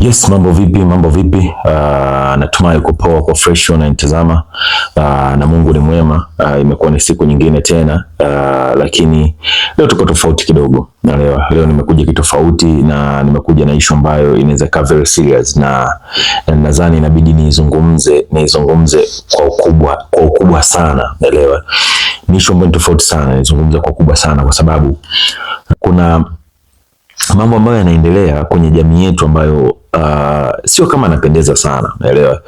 Yes, mambo vipi? Mambo vipi? Natumai uko poa, uko fresh unanitazama. Na Mungu ni mwema. Imekuwa ni siku nyingine tena, lakini leo tuko tofauti kidogo. Naelewa leo nimekuja kitofauti na nimekuja na issue ambayo inaweza kuwa very serious na nadhani inabidi nizungumze kwa ukubwa sana. Naelewa ni issue ambayo ni tofauti sana, nizungumze kwa ukubwa sana kwa sababu kuna mambo ambayo yanaendelea kwenye jamii yetu ambayo sio kama anapendeza sana, naelewa.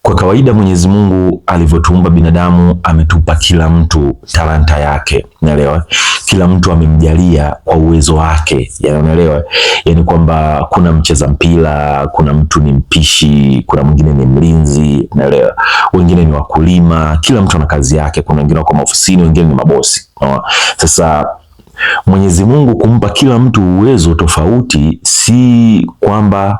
Kwa kawaida Mwenyezi Mungu alivyotuumba binadamu ametupa kila mtu talanta yake, naelewa. Kila mtu amemjalia kwa uwezo wake, yani unaelewa, yani kwamba kuna mcheza mpira, kuna mtu ni mpishi, kuna mwingine ni mlinzi, naelewa, wengine ni wakulima, kila mtu ana kazi yake. Kuna wengine wako maofisini, wengine ni mabosi. Sasa Mwenyezi Mungu kumpa kila mtu uwezo tofauti, si kwamba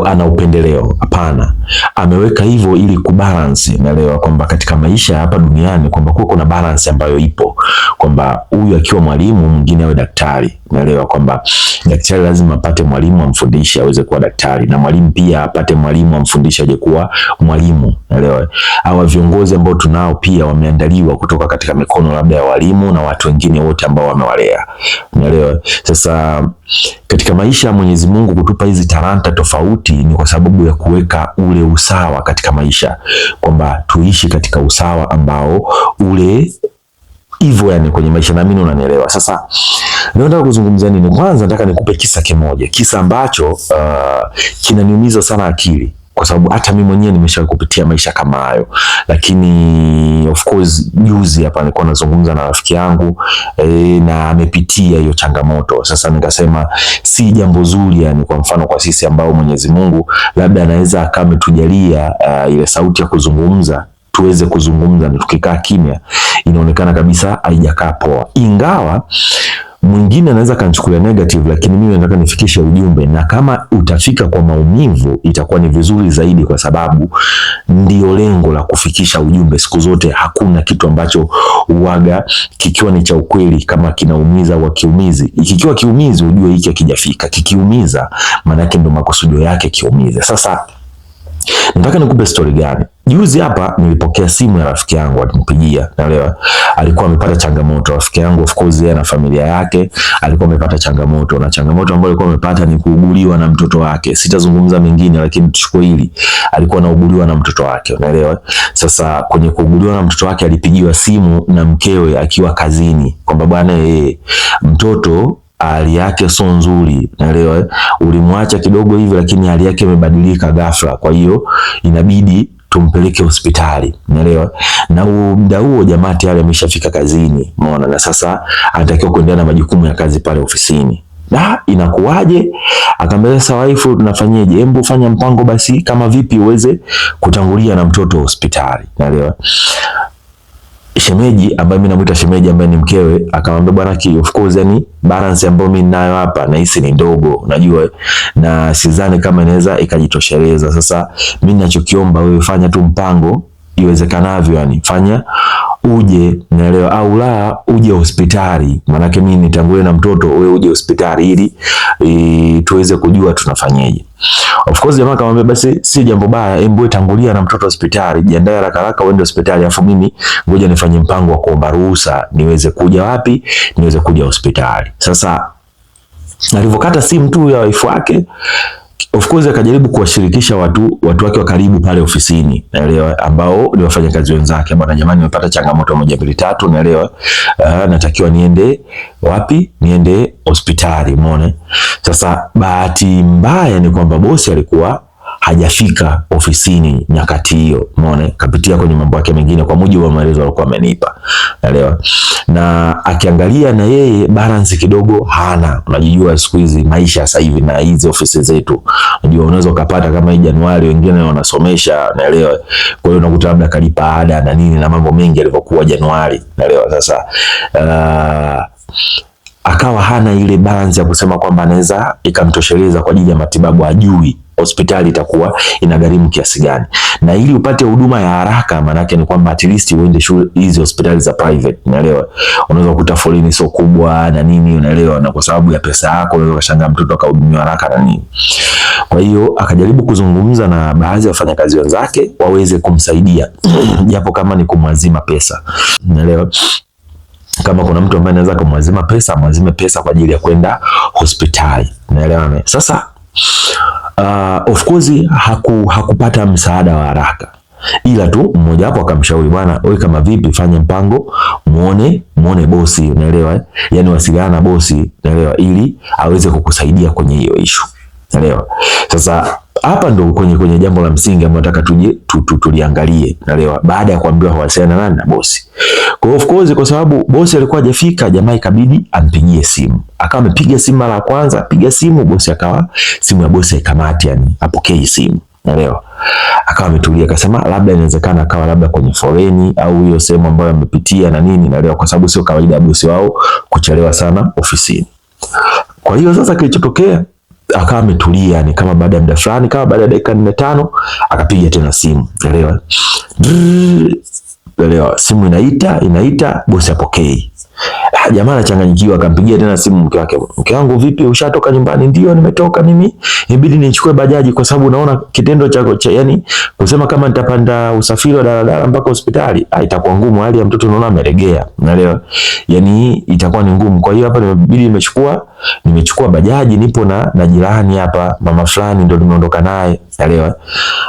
ana upendeleo. Hapana, ameweka hivyo ili kubalance, naelewa kwamba katika maisha hapa duniani kwamba kuwa kuna balance ambayo ipo kwamba huyu akiwa mwalimu mwingine awe daktari, naelewa kwamba daktari lazima apate mwalimu amfundishe aweze kuwa daktari, na mwalimu pia apate mwalimu amfundishe aje kuwa mwalimu, naelewa. Hawa viongozi ambao tunao pia wameandaliwa kutoka katika mikono labda ya walimu na watu wengine wote ambao wamewalea, naelewa. Sasa katika maisha ya Mwenyezi Mungu kutupa hizi talanta tofauti ni kwa sababu ya kuweka ule usawa katika maisha, kwamba tuishi katika usawa ambao ule hivyo, yani kwenye maisha, naamini unanielewa. Sasa leo nataka kuzungumzia nini? Kwanza nataka nikupe kisa kimoja, kisa ambacho kinaniumiza sana akili kwa sababu hata mimi mwenyewe nimesha kupitia maisha kama hayo, lakini of course juzi hapa nilikuwa nazungumza na rafiki yangu na amepitia hiyo changamoto. Sasa nikasema si jambo zuri, yani kwa mfano kwa sisi ambao Mwenyezi Mungu labda anaweza akawa ametujalia ile sauti ya kuzungumza tuweze kuzungumza, na tukikaa kimya inaonekana kabisa haijakaa poa, ingawa mwingine anaweza kanichukulia negative, lakini mimi nataka nifikishe ujumbe, na kama utafika kwa maumivu itakuwa ni vizuri zaidi, kwa sababu ndio lengo la kufikisha ujumbe. Siku zote hakuna kitu ambacho uwaga kikiwa ni cha ukweli kama kinaumiza au kiumizi. Kikiwa kiumizi, ujue hiki hakijafika. Kikiumiza, maana yake ndio makusudio yake kiumize. Sasa nataka nikupe story gani? Juzi hapa nilipokea simu ya rafiki yangu alinipigia, naelewa. Alikuwa amepata changamoto. Rafiki yangu of course yeye na familia yake alikuwa amepata changamoto, na changamoto ambayo alikuwa amepata ni kuuguliwa na mtoto wake. Sitazungumza mengine, lakini tuchukue hili. Alikuwa anauguliwa na mtoto wake, unaelewa? Sasa kwenye kuuguliwa na mtoto wake alipigiwa simu na mkewe akiwa kazini kwamba bwana, yeye mtoto hali yake sio nzuri, naelewa. Ulimwacha kidogo hivi, lakini hali yake imebadilika ghafla, kwa hiyo inabidi tumpeleke hospitali, unaelewa. Na muda huo jamaa tayari ameshafika kazini, umeona, na sasa anatakiwa kuendelea na majukumu ya kazi pale ofisini. Da, inakuwaje? Akamwambia sasa, waifu, tunafanyeje? Hebu fanya mpango basi, kama vipi uweze kutangulia na mtoto hospitali, unaelewa. Shemeji ambaye mimi namuita shemeji ambaye ni mkewe akamwambia bwana ki, of course, yani balance ambayo mimi ninayo hapa nahisi ni ndogo, unajua, na sidhani kama inaweza ikajitosheleza. Sasa mimi ninachokiomba wewe fanya tu mpango iwezekanavyo, yani fanya uje, naelewa, au la uje hospitali, maanake mimi nitangulie na mtoto, wewe uje hospitali ili tuweze kujua tunafanyeje. Of course jamaa akamwambia basi si jambo baya, hebu tangulia na mtoto hospitali, jiandae haraka haraka uende hospitali, afu mimi ngoja nifanye mpango wa kuomba ruhusa niweze kuja wapi, niweze kuja hospitali. Sasa alivyokata simu tu ya wife wake, of course akajaribu kuwashirikisha watu wake wa karibu pale ofisini, naelewa, ambao ni wafanyakazi wenzake. Bwana jamani, nimepata changamoto moja mbili tatu, naelewa, natakiwa niende wapi? Niende hospitali, umeona. Sasa bahati mbaya ni kwamba bosi alikuwa hajafika ofisini nyakati hiyo, umeona, kapitia kwenye mambo yake mengine, kwa mujibu wa maelezo alikuwa amenipa, naelewa. Na akiangalia na yeye balance kidogo hana. Unajijua siku hizi maisha sasa hivi na hizi ofisi zetu, unajua unaweza ukapata kama hii Januari wengine wanasomesha, naelewa. Kwa hiyo unakuta labda kalipa ada na nini na mambo mengi yalivyokuwa Januari, naelewa. Sasa akawa hana ile balance ya kusema kwamba anaweza ikamtosheleza kwa ajili ya matibabu, ajui Hospitali itakuwa inagharimu kiasi gani? Na ili upate huduma ya haraka, maanake ni kwamba at least uende shule hizi hospitali za private, unaelewa? Unaweza kukuta foleni sio kubwa na nini, unaelewa? Na kwa sababu ya pesa yako unaweza kushangaa mtoto akahudumiwa haraka na nini. Kwa hiyo akajaribu kuzungumza na baadhi ya wafanyakazi wenzake waweze kumsaidia japo kama ni kumwazima pesa, unaelewa? Kama kuna mtu ambaye anaweza kumwazima pesa, amwazime pesa kwa ajili ya kwenda hospitali, unaelewa? Sasa of course hakupata msaada wa haraka, ila tu mmoja wapo akamshauri, bwana wewe, kama vipi, fanya mpango, muone bosi, unaelewa? Yani wasiliana na bosi, unaelewa, ili aweze kukusaidia kwenye hiyo issue, unaelewa? Sasa hapa ndo kwenye jambo la msingi ambalo nataka tuje tuliangalie, unaelewa? Baada ya kuambiwa wasiliana nani na bosi. Kwa of course, kwa sababu bosi alikuwa hajafika, jamaa ikabidi ampigie simu. Akawa amepiga simu mara ya kwanza, piga simu bosi akawa simu ya bosi haikamati, yani apokei simu. Unaelewa? Akawa ametulia akasema labda inawezekana akawa labda kwenye foleni au hiyo sehemu ambayo amepitia na nini, naelewa, kwa sababu sio kawaida ya bosi wao kuchelewa sana ofisini. Kwa hiyo sasa kilichotokea akawa ametulia, ni kama baada ya muda fulani, kama baada ya dakika 4 5 akapiga tena simu, unaelewa? Unaelewa, simu inaita inaita, bosi apokei. Ah, jamaa anachanganyikiwa, akampigia tena simu mke wake. Mke wangu vipi, ushatoka nyumbani? Ndio, nimetoka mimi, ibidi nichukue bajaji kwa sababu naona kitendo cha yani kusema kama nitapanda usafiri wa daladala mpaka hospitali, ah, itakuwa ngumu, hali ya mtoto naona amelegea, unaelewa? Yani itakuwa ni ngumu. Kwa hiyo hapa nimebidi nimechukua bajaji, nipo na jirani hapa, mama fulani ndio nimeondoka naye, unaelewa?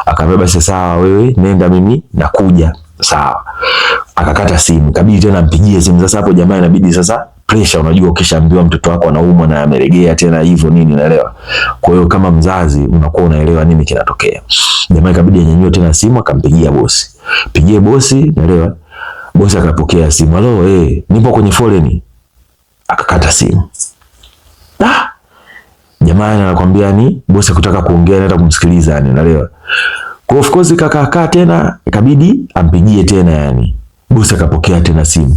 Akamwambia basi sawa, wewe nenda, mimi nakuja. Sawa. Akakata simu, kabidi tena ampigie simu. Sasa hapo jamaa inabidi sasa pressure, unajua ukishaambiwa mtoto wako anaumwa na amelegea tena hivyo nini, unaelewa? Kwa hiyo kama mzazi unakuwa unaelewa nini kinatokea. Jamaa ikabidi anyanyue tena simu akampigia bosi. Pigie bosi, unaelewa? Bosi akapokea simu. Halo, nipo kwenye foleni. Akakata simu. Ah! Jamaa anakuambia ni bosi kutaka kuongea hata kumsikiliza yani, unaelewa? Kwa of course kaka tena ikabidi ampigie tena yani. Bosi akapokea tena simu.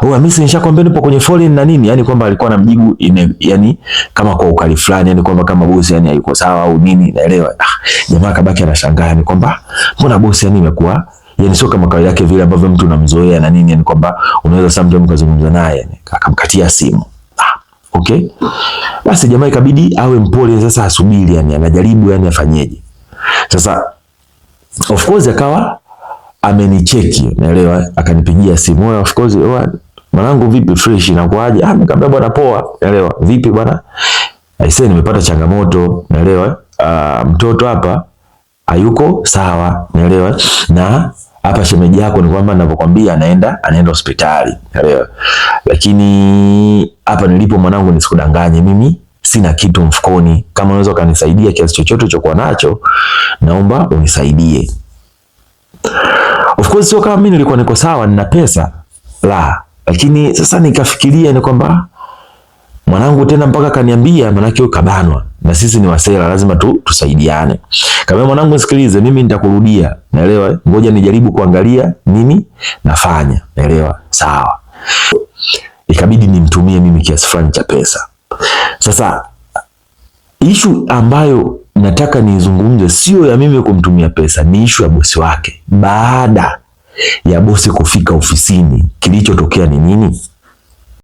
Oh, mimi si nishakwambia nipo kwenye foleni na nini? Yani kwamba alikuwa anamjibu yani kama kwa ukali fulani, yani kwamba kama bosi yani hayuko sawa au nini, naelewa. Ah, jamaa akabaki anashangaa yani kwamba mbona bosi yani imekuwa yani sio kama kawaida yake vile ambavyo mtu unamzoea na nini, yani kwamba unaweza sometimes mkazungumza naye yani akamkatia simu. Ah, okay. Basi jamaa ikabidi awe mpole sasa, asubiri yani anajaribu yani afanyeje. Sasa of course akawa amenicheki, naelewa, akanipigia simu. Oya, of course, oya, mwanangu vipi, fresh inakuaje? Ah, nikamwambia bwana poa, naelewa. Vipi bwana? Aisee, nimepata changamoto, naelewa. Ah, mtoto hapa hayuko sawa, naelewa. Na hapa shemeji yako ni kwamba ninavyokuambia anaenda hospitali, naelewa. Lakini hapa nilipo mwanangu, nisikudanganye mimi sina kitu mfukoni. Kama unaweza ukanisaidia kiasi chochote ulichokuwa nacho, naomba unisaidie. Of course sio kama mimi nilikuwa niko sawa, nina pesa la, lakini sasa nikafikiria ni kwamba mwanangu tena mpaka kaniambia, manake huyu kabanwa na sisi ni wasela, lazima tu tusaidiane. Kama mwanangu, nisikilize mimi, nitakurudia, naelewa. Ngoja nijaribu kuangalia nini nafanya, naelewa. Sawa, ikabidi nimtumie mimi kiasi fulani cha pesa. Sasa ishu ambayo nataka nizungumze sio ya mimi kumtumia pesa, ni ishu ya bosi wake. Baada ya bosi kufika ofisini, kilichotokea ni nini?